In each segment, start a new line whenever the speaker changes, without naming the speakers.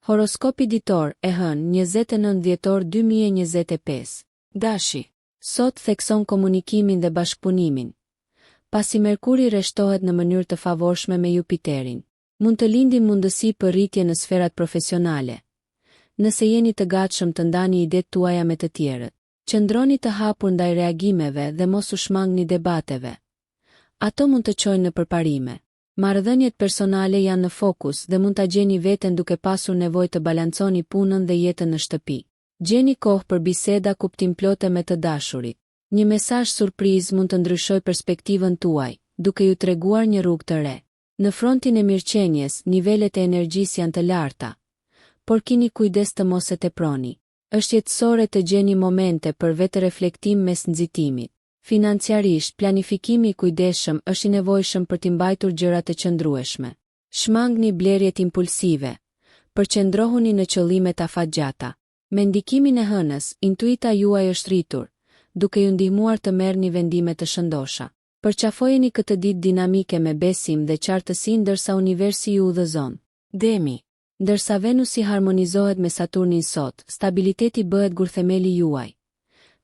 Horoskopi ditor, e hënë, 29 dhjetor 2025. Dashi. Sot thekson komunikimin dhe bashkëpunimin. Pasi Merkuri rreshtohet në mënyrë të favorshme me Jupiterin. Mund të lindin mundësi për rritje në sferat profesionale. Nëse jeni të gatshëm të ndani idetë tuaja me të tjerët. Qëndroni të hapur ndaj reagimeve dhe mos u shmangni debateve. Ato mund të çojnë në përparime. Marrëdhëniet personale janë në fokus dhe mund ta gjeni veten duke pasur nevojë të balanconi punën dhe jetën në shtëpi. Gjeni kohë për biseda kuptimplote me të dashurit. Një mesazh surprizë mund të ndryshojë perspektivën tuaj, duke ju treguar një rrugë të re. Në frontin e mirëqenies, nivelet e energjisë janë të larta. Por kini kujdes të mos e teproni. Është jetësore të gjeni momente për vetëreflektim mes nxitimit. Financiarisht, planifikimi i kujdesshëm është i nevojshëm për t'i mbajtur gjërat të qëndrueshme. Shmangni blerjet impulsive. Përqendrohuni në qëllimet afatgjata. Me ndikimin e Hënës, intuita juaj është rritur, duke ju ndihmuar të merrni vendime të shëndosha. Përqafojeni këtë ditë dinamike me besim dhe qartësi ndërsa universi ju udhëzon. Demi. Ndërsa Venusi harmonizohet me Saturnin sot, stabiliteti bëhet gurthemeli juaj,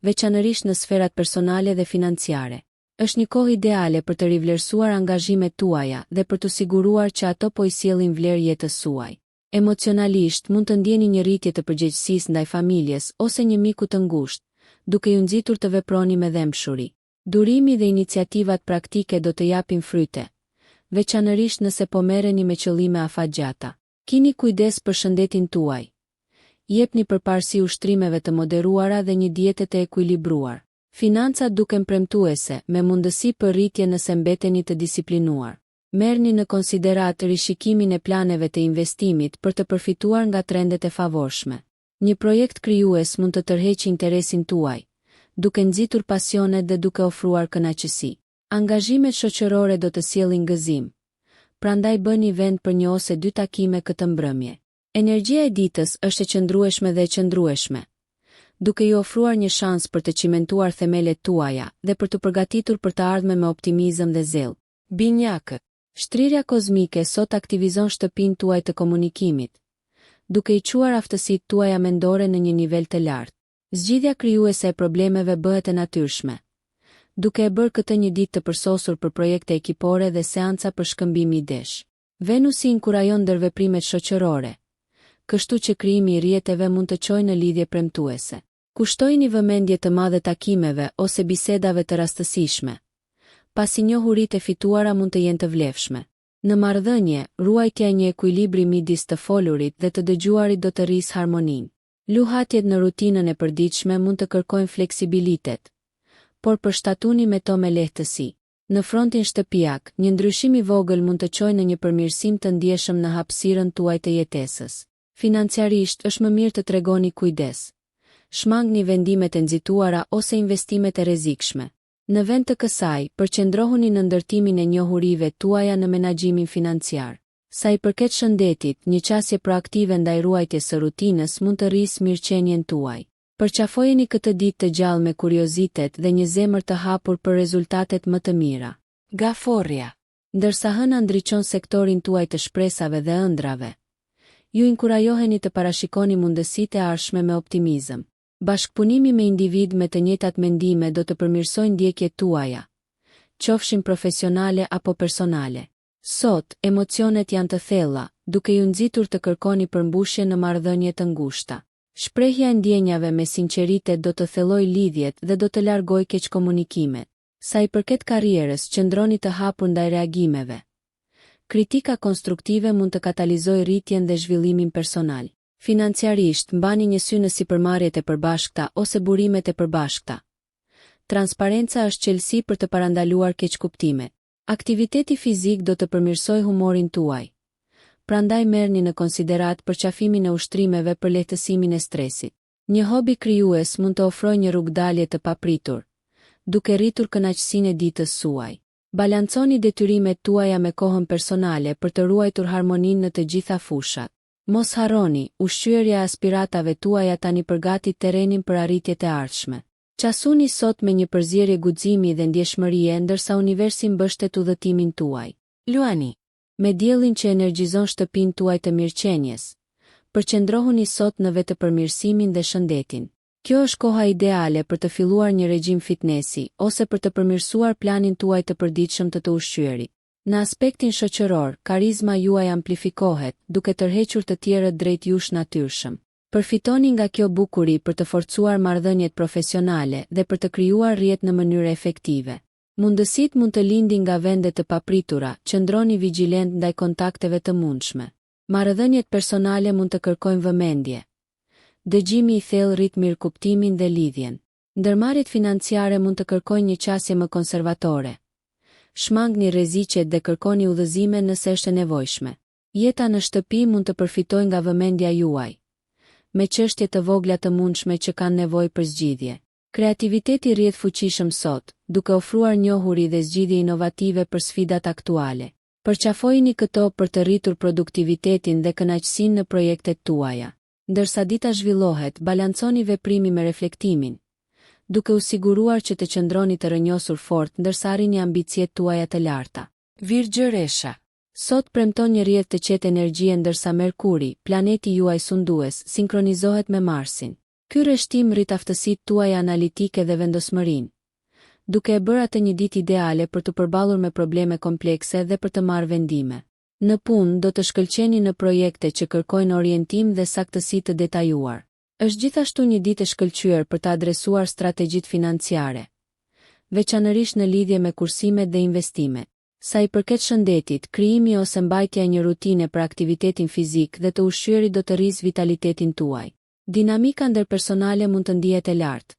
veçanërisht në sferat personale dhe financiare. Është një kohë ideale për të rivlerësuar angazhimet tuaja dhe për t'u siguruar që ato po i sjellin vlerë jetës suaj. Emocionalisht, mund të ndjeni një rritje të përgjegjësisë ndaj familjes ose një miku të ngushtë, duke ju nxitur të veproni me dhembshuri. Durimi dhe iniciativat praktike do të japin fryte, veçanërisht nëse po merreni me qëllime afatgjata. Kini kujdes për shëndetin tuaj. Jepni përparësi ushtrimeve të moderuara dhe një diete të ekuilibruar. Financat duken premtuese, me mundësi për rritje nëse mbeteni të disiplinuar. Merrni në konsideratë rishikimin e planeve të investimit për të përfituar nga trendet e favorshme. Një projekt krijues mund të tërheqë interesin tuaj, duke nxitur pasionet dhe duke ofruar kënaqësi. Angazhimet shoqërore do të sjellin gëzim, prandaj bëni vend për një ose dy takime këtë mbrëmje. Energjia e ditës është e qëndrueshme dhe e qëndrueshme, duke ju ofruar një shans për të çimentuar themelet tuaja dhe për t'u përgatitur për të ardhmen me optimizëm dhe zell. Binjakët. Shtrirja kozmike sot aktivizon shtëpinë tuaj të komunikimit, duke i çuar aftësitë tuaja mendore në një nivel të lartë. Zgjidhja krijuese e problemeve bëhet e natyrshme, duke e bërë këtë një ditë të përsosur për projekte ekipore dhe seanca për shkëmbim idesh. Venusi inkurajon ndërveprimet shoqërore, kështu që krijimi i rrjeteve mund të çojë në lidhje premtuese. Kushtojini vëmendje të madhe takimeve ose bisedave të rastësishme, pasi njohuritë e fituara mund të jenë të vlefshme. Në marrëdhënie, ruajtja e një ekuilibri midis të folurit dhe të dëgjuarit do të rrisë harmoninë. Luhatjet në rutinën e përditshme mund të kërkojnë fleksibilitet, por përshtatuni me to me lehtësi. Në frontin shtëpiak, një ndryshim i vogël mund të çojë në një përmirësim të ndjeshëm në hapësirën tuaj të jetesës. Financiarisht, është më mirë të tregoni kujdes. Shmangni vendimet e nxituara ose investimet e rrezikshme. Në vend të kësaj, përqendrohuni në ndërtimin e njohurive tuaja në menaxhimin financiar. Sa i përket shëndetit, një qasje proaktive ndaj ruajtjes së rutinës mund të rrisë mirëqenien tuaj. Përqafojeni këtë ditë të gjallë me kuriozitet dhe një zemër të hapur për rezultatet më të mira. Gaforrja. Ndërsa hëna ndriçon sektorin tuaj të shpresave dhe ëndrrave, ju inkurajoheni të parashikoni mundësitë e ardhshme me optimizëm. Bashkëpunimi me individë me të njëjtat mendime do të përmirësojë ndjekjet tuaja, qofshin profesionale apo personale. Sot, emocionet janë të thella, duke ju nxitur të kërkoni përmbushje në marrëdhënie të ngushta. Shprehja e ndjenjave me sinqeritet do të thellojë lidhjet dhe do të largojë keqkomunikimet. Sa i përket karrierës, qëndroni të hapur ndaj reagimeve. Kritika konstruktive mund të katalizojë rritjen dhe zhvillimin personal. Financiarisht, mbani një sy në sipërmarrjet e përbashkëta ose burimet e përbashkëta. Transparenca është çelësi për të parandaluar keqkuptimet. Aktiviteti fizik do të përmirësojë humorin tuaj. Prandaj merrni në konsideratë përqafimin e ushtrimeve për lehtësimin e stresit. Një hobi krijues mund të ofrojë një rrugëdalje të papritur, duke rritur kënaqësinë e ditës suaj. Balanconi detyrimet tuaja me kohën personale për të ruajtur harmoninë në të gjitha fushat. Mos harroni, ushqyerja e aspiratave tuaja tani përgatit terrenin për arritjet e ardhshme. Qasuni sot me një përzierje guximi dhe ndjeshmërie ndërsa universi mbështet udhëtimin tuaj. Luani. Me diellin që energjizon shtëpinë tuaj të mirëqenies. Përqendrohuni sot në vetëpërmirësimin dhe shëndetin. Kjo është koha ideale për të filluar një regjim fitnesi ose për të përmirësuar planin tuaj të përditshëm të të ushqyerit. Në aspektin shoqëror, karizma juaj amplifikohet, duke tërhequr të tjerët drejt jush natyrshëm. Përfitoni nga kjo bukuri për të forcuar marrëdhëniet profesionale dhe për të krijuar rrjet në mënyrë efektive. Mundësitë mund të lindin nga vende të papritura, qëndroni vigjilent ndaj kontakteve të mundshme. Marrëdhëniet personale mund të kërkojnë vëmendje. Dëgjimi i thellë rrit mirëkuptimin dhe lidhjen. Ndërmarrjet financiare mund të kërkojnë një qasje më konservatore. Shmangni rreziqet dhe kërkoni udhëzime nëse është e nevojshme. Jeta në shtëpi mund të përfitojë nga vëmendja juaj, me çështje të vogla të mundshme që kanë nevojë për zgjidhje. Kreativiteti rrjedh fuqishëm sot, duke ofruar njohuri dhe zgjidhje inovative për sfidat aktuale. Përqafojini këto për të rritur produktivitetin dhe kënaqësinë në projektet tuaja. Ndërsa dita zhvillohet, balanconi veprimi me reflektimin, duke u siguruar që të qëndroni të rrënjosur fort ndërsa arrini ambiciet tuaja të larta. Virgjëresha. Sot premton një rrjedhë të qetë energjie ndërsa Merkuri, planeti juaj sundues, sinkronizohet me Marsin. Ky rreshtim rrit aftësitë tuaja analitike dhe vendosmërinë, duke e bërë atë një ditë ideale për t'u përballur me probleme komplekse dhe për të marrë vendime. Në punë, do të shkëlqeni në projekte që kërkojnë orientim dhe saktësi të detajuar. Është gjithashtu një ditë e shkëlqyer për të adresuar strategjitë financiare, veçanërisht në lidhje me kursimet dhe investimet. Sa i përket shëndetit, krijimi ose mbajtja e një rutine për aktivitetin fizik dhe të ushqyerit do të rrisë vitalitetin tuaj. Dinamika ndërpersonale mund të ndihet e lartë.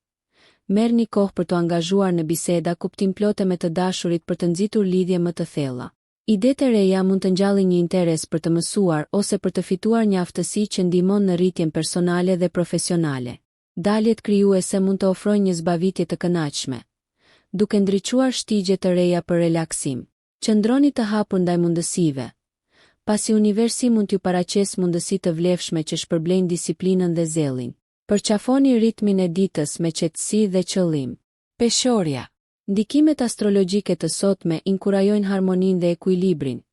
Merrni kohë për t'u angazhuar në biseda kuptimplote me të dashurit për të nxitur lidhje më të thella. Idetë e reja mund të ngjallin një interes për të mësuar ose për të fituar një aftësi që ndihmon në rritjen personale dhe profesionale. Daljet krijuese mund të ofrojnë një zbavitje të kënaqshme, duke ndriçuar shtigje të reja për relaksim. Qëndroni të hapur ndaj mundësive, pasi universi mund t'ju paraqesë mundësi të vlefshme që shpërblejnë disiplinën dhe zellin. Përqafoni ritmin e ditës me qetësi dhe qëllim. Peshorja. Ndikimet astrologjike të sotme inkurajojnë harmoninë dhe ekuilibrin,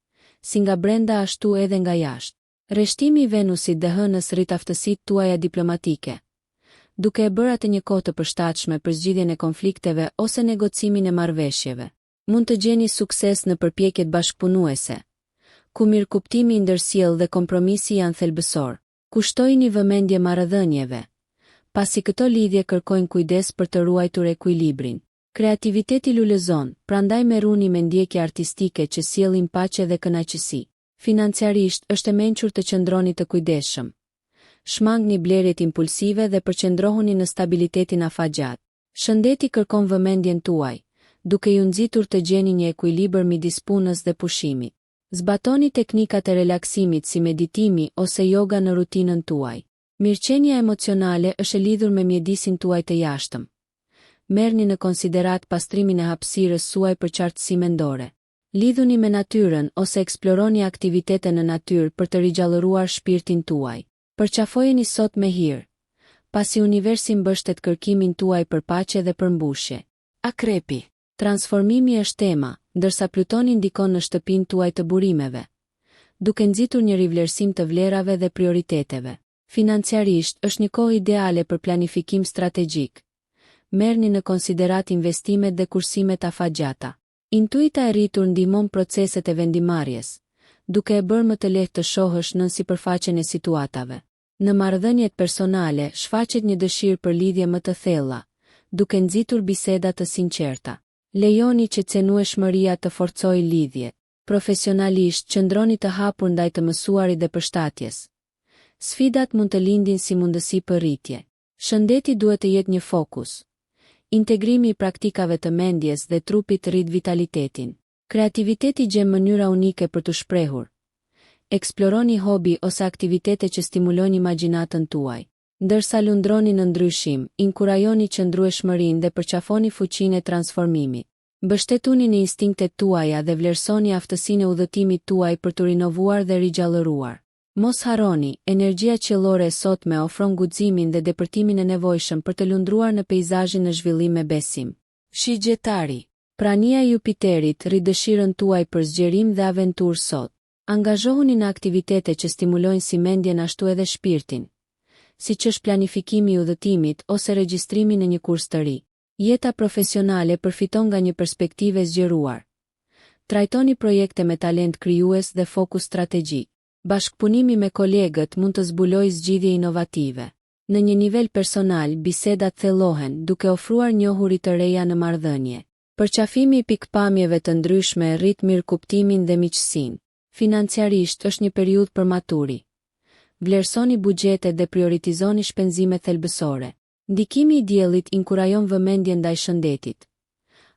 si nga brenda ashtu edhe nga jashtë. Rreshtimi i Venusit dhe Hënës rrit aftësitë tuaja diplomatike, duke e bërë atë një kohë të përshtatshme për zgjidhjen e konflikteve ose negocimin e marrëveshjeve. Mund të gjeni sukses në përpjekjet bashkëpunuese, ku mirëkuptimi i ndërsjellë dhe kompromisi janë thelbësorë. Kushtojini vëmendje marrëdhënieve, pasi këto lidhje kërkojnë kujdes për të ruajtur ekuilibrin. Kreativiteti lulëzon, prandaj merruni me ndjekje artistike që sjellin paqe dhe kënaqësi. Financiarisht, është e mençur të qëndroni të kujdesshëm. Shmangni blerjet impulsive dhe përqendrohuni në stabilitetin afatgjatë. Shëndeti kërkon vëmendjen tuaj, duke ju nxitur të gjeni një ekuilibër midis punës dhe pushimit. Zbatoni teknikat e relaksimit si meditimi ose joga në rutinën tuaj. Mirëqenia emocionale është e lidhur me mjedisin tuaj të jashtëm. Merrni në konsideratë pastrimin e hapësirës suaj për qartësi mendore. Lidhuni me natyrën ose eksploroni aktivitete në natyrë për të rigjallëruar shpirtin tuaj. Përqafojeni sot me hir, pasi universi mbështet kërkimin tuaj për paqe dhe përmbushje. Akrepi. Transformimi është tema, ndërsa Plutoni ndikon në shtëpinë tuaj të burimeve, duke nxitur një rivlerësim të vlerave dhe prioriteteve. Financiarisht, është një kohë ideale për planifikim strategjik. Merrni në konsideratë investimet dhe kursimet afatgjata. Intuita e rritur ndihmon proceset e vendimmarrjes, duke e bërë më të lehtë të shohësh nën sipërfaqen e situatave. Në marrëdhëniet personale, shfaqet një dëshirë për lidhje më të thella, duke nxitur biseda të sinqerta. Lejoni që cenueshmëria të forcojë lidhjet. Profesionalisht, qëndroni të hapur ndaj të mësuarit dhe përshtatjes. Sfidat mund të lindin si mundësi për rritje. Shëndeti duhet të jetë një fokus. Integrimi i praktikave të mendjes dhe trupit rrit vitalitetin. Kreativiteti gjen mënyra unike për t'u shprehur. Eksploroni hobi ose aktivitete që stimulojnë imagjinatën tuaj. Ndërsa lundroni në ndryshim, inkurajoni qëndrueshmërinë dhe përqafoni fuqinë e transformimit. Mbështetuni në instinktet tuaja dhe vlerësoni aftësinë e udhëtimit tuaj për t'u rinovuar dhe rigjallëruar. Mos harroni, energjia qiellore e sotme ofron guximin dhe depërtimin e nevojshëm për të lundruar në peizazhin në zhvillim me besim. Shigjetari. Prania e Jupiterit rrit dëshirën tuaj për zgjerim dhe aventurë sot. Angazhohuni në aktivitete që stimulojnë si mendjen ashtu edhe shpirtin, siç është planifikimi i udhëtimit ose regjistrimi në një kurs të ri. Jeta profesionale përfiton nga një perspektivë e zgjeruar. Trajtoni projekte me talent krijues dhe fokus strategjik. Bashkëpunimi me kolegët mund të zbulojë zgjidhje inovative. Në një nivel personal, bisedat thellohen, duke ofruar njohuri të reja në marrëdhënie. Përqafimi i pikëpamjeve të ndryshme rrit mirëkuptimin dhe miqësinë. Financiarisht, është një periudhë për maturi. Vlerësoni buxhetet dhe prioritizoni shpenzimet thelbësore. Ndikimi i diellit inkurajon vëmendjen ndaj shëndetit.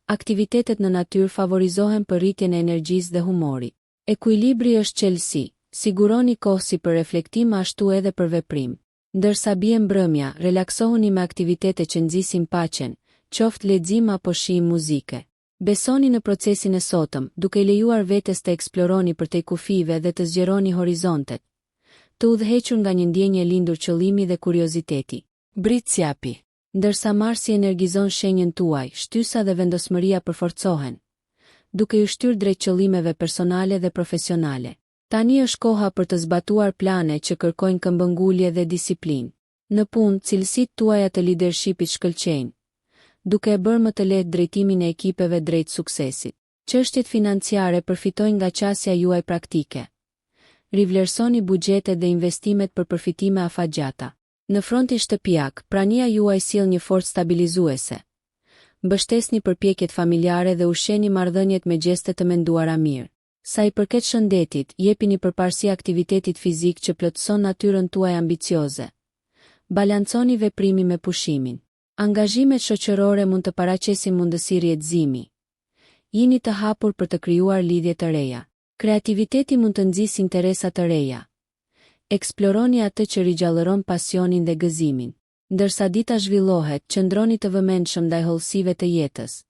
Aktivitetet në natyrë favorizohen për rritjen e energjisë dhe humorit. Ekuilibri është çelësi, siguroni kohë si për reflektim ashtu edhe për veprim. Ndërsa bie mbrëmja, relaksohuni me aktivitete që nxisin paqen, qoftë lexim apo shijim muzike. Besoni në procesin e sotëm, duke i lejuar vetes të eksploroni përtej kufijve dhe të zgjeroni horizontet. Të udhëhequr nga një ndjenjë e lindur qëllimi dhe kurioziteti. Bricjapi. Ndërsa Marsi energjizon shenjën tuaj, shtysa dhe vendosmëria përforcohen, duke ju shtyrë drejt qëllimeve personale dhe profesionale. Tani është koha për të zbatuar plane që kërkojnë këmbëngulje dhe disiplinë. Në punë, cilësitë tuaja të lidershipit shkëlqejnë, duke e bërë më të lehtë drejtimin e ekipeve drejt suksesit. Çështjet financiare përfitojnë nga qasja juaj praktike. Rivlerësoni buxhetet dhe investimet për përfitime afatgjata. Në frontin shtëpiak, prania juaj sjell një forcë stabilizuese. Mbështesni përpjekjet familjare dhe ushqeni marrëdhëniet me gjeste të menduara mirë. Sa i përket shëndetit, jepini përparësi aktivitetit fizik që plotëson natyrën tuaj ambicioze. Balanconi veprimin me pushimin. Angazhimet shoqërore mund të paraqesin mundësi rrjetëzimi. Jini të hapur për të krijuar lidhje të reja. Kreativiteti mund të nxisë interesa të reja. Eksploroni atë që rigjallëron pasionin dhe gëzimin. Ndërsa dita zhvillohet, qëndroni të vëmendshëm ndaj hollësive të jetës,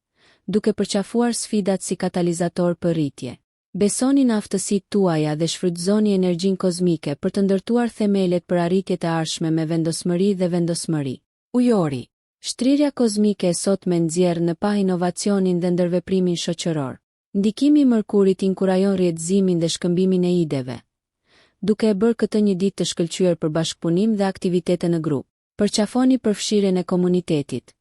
duke përqafuar sfidat si katalizatorë për rritje. Besoni në aftësitë tuaja dhe shfrytëzoni energjinë kozmike për të ndërtuar themelet për arritjet e ardhshme me vendosmëri dhe vendosmëri. Ujori. Shtrirja kozmike e sotme nxjerr në pah inovacionin dhe ndërveprimin shoqëror. Ndikimi i Mërkurit inkurajon rrjetëzimin dhe shkëmbimin e ideve, duke e bërë këtë një ditë të shkëlqyer për bashkëpunim dhe aktivitete në grup. Përqafoni përfshirjen e komunitetit.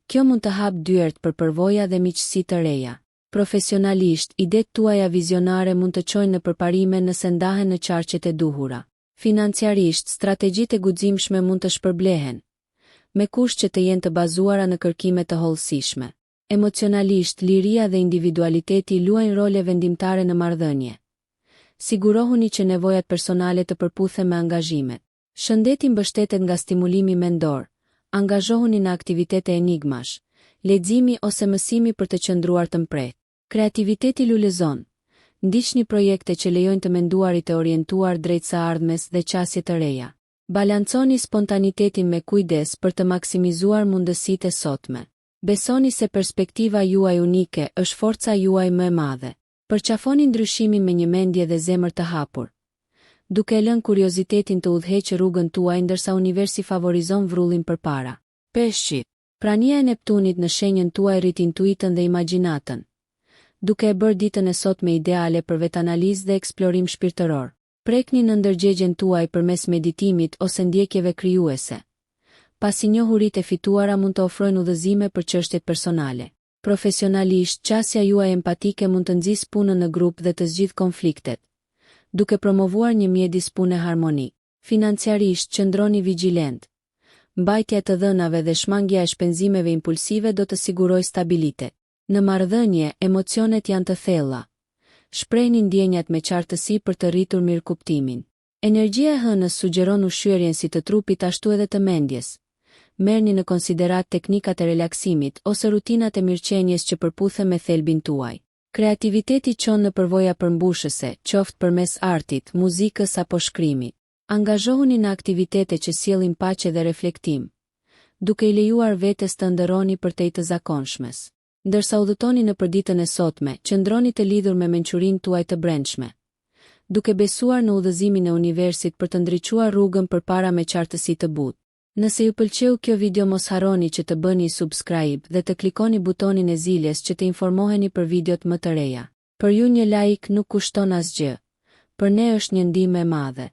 Kjo mund të hapë dyert për përvoja dhe miqësi të reja. Profesionalisht, idetë tuaja vizionare mund të çojnë në përparime nëse ndahen në qarqet e duhura. Financiarisht, strategjitë e guximshme mund të shpërblehen, me kusht që të jenë të bazuara në kërkime të hollësishme. Emocionalisht, liria dhe individualiteti luajnë role vendimtare në marrëdhënie. Sigurohuni që nevojat personale të përputhen me angazhimet. Shëndeti mbështetet nga stimulimi mendor, angazhohuni në aktivitete enigmash, leximi ose mësimi për të qëndruar të mprehtë. Kreativiteti lulëzon. Ndiqni projekte që lejojnë të menduarit e orientuar drejt së ardhmes dhe qasje të reja. Balanconi spontanitetin me kujdes për të maksimizuar mundësitë e sotme. Besoni se perspektiva juaj unike është forca juaj më e madhe. Përqafoni ndryshimin me një mendje dhe zemër të hapur. Duke e lënë kuriozitetin të udhëheqë rrugën tuaj ndërsa universi favorizon vrullin përpara. Peshqit. Prania e Neptunit në shenjën tuaj rrit intuitën dhe imagjinatën, duke e bërë ditën e sotme ideale për vetanalizë dhe eksplorim shpirtëror. Prekni nënndërgjegjen tuaj përmes meditimit ose ndjekjeve krijuese, pasi njohuritë e fituara mund të ofrojnë udhëzime për çështjet personale. Profesionalisht, qasja juaj empatike mund të nxisë punën në grup dhe të zgjidhë konfliktet, duke promovuar një mjedis pune harmonik. Financiarisht, qëndroni vigjilent. Mbajtja e të dhënave dhe shmangia e shpenzimeve impulsive do të sigurojë stabilitet. Në marrëdhënie, emocionet janë të thella. Shprehni ndjenjat me qartësi për të rritur mirëkuptimin. Energjia e hënës sugjeron ushqyerjen si të trupit ashtu edhe të mendjes. Merrni në konsideratë teknikat e relaksimit ose rutinat e mirëqenies që përputhen me thelbin tuaj. Kreativiteti çon në përvoja përmbushëse, qoftë përmes artit, muzikës apo shkrimit. Angazhohuni në aktivitete që sjellin paqe dhe reflektim, duke i lejuar vetes të ëndërroni përtej të zakonshmes. Ndërsa udhëtoni nëpër ditën e sotme, qëndroni të lidhur me mençurinë tuaj të brendshme, duke besuar në udhëzimin e universit për të ndriçuar rrugën përpara me qartësi të butë. Nëse ju pëlqeu kjo video mos harroni që të bëni subscribe dhe të klikoni butonin e ziles që të informoheni për videot më të reja. Për ju një like nuk kushton asgjë. për ne është një ndihmë e madhe.